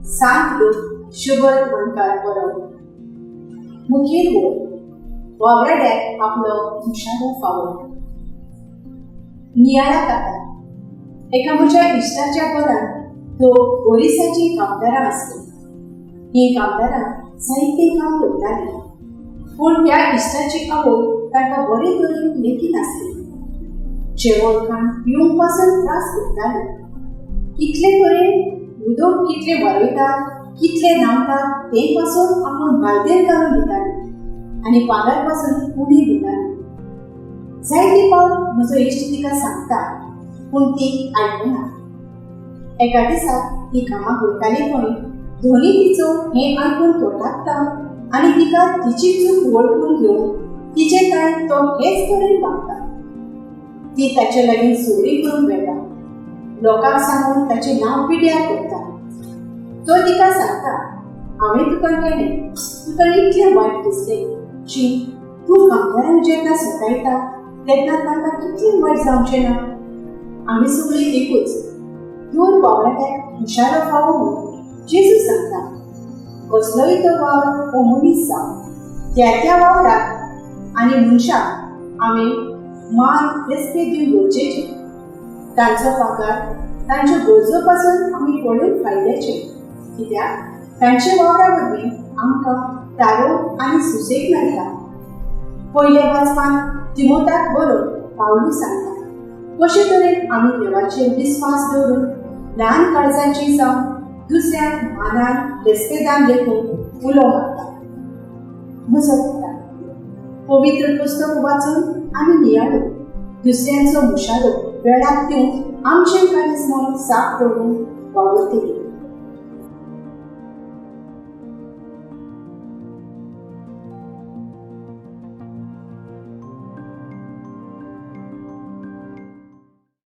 सांत लूक शुभद म्हणकार बरोवन. मुखेल वळ, वावराड्याक आपलो मुशारो फावो. नियाळा कांतार. एका म्हज्या इश्टाच्या घरांत दोग ओरिसाचीं कामदारां आसलीं. हीं कामदारां जायतें काम करतालीं, पूण त्या इश्टाची आवय तांकां बरे तरेन लेखी नासली. जेवण खाण पिवंक पासून त्रास करताली. कितले तरेन उदक कितलें वारयतात, कितलें न्हांवतात तें पासून आपूण बालदेर घालून दिताली आनी पागार पासून उणी दिताली. जायते फावट म्हजो इश्ट तिका सांगता, पूण ती आयकना. एका दिसा ती कामाक वयताली थंय धनी तिचो हें आयकून तो लागता आनी तिका तिची चूक वळखून घेवन तिचे काय तो हेच तरेन वागता. ती ताचे लागीं चोरी करूंक वेता, लोकांक सांगून ताचें नांव पिड्ड्यार करता. तो तिका सांगता, हांवें तुका केलें, तुका इतलें वायट दिसलें शी, तूं कामदारांक जेन्ना सतायता तेन्ना तांकां कितलें वायट जावचें ना? आमी सगळीं एकूच. दर वावराड्याक हुशारो फावो म्हूण जेजू सांगता. कसलोय तो वावर वो मनीस जावं, त्या त्या वावराक आनी मनशाक आमी मान रेस्पेद दिवन गरजेचें. तांचो पगार तांच्यो गरजो पासून आमी पळोवन फायद्याचें, कित्याक तांचे वावरा वरवीं आमकां तारो आनी सुसेग मेळटा. पयल्या वाचपान तिमोताक बरोवन पावलू सांगता कशे तरेन आमी देवाचेर विस्वास दवरून ल्हान काळजाची जावन दुसऱ्यांक मानान रेस्पेदान लेखून उलो मारता. म्हजो पवित्र पुस्तक वाचून आनी नियाळून दुसऱ्यांचो मुशारो वेळाक दिवन आमचें काळीज मन साफ दवरून वावुरतली.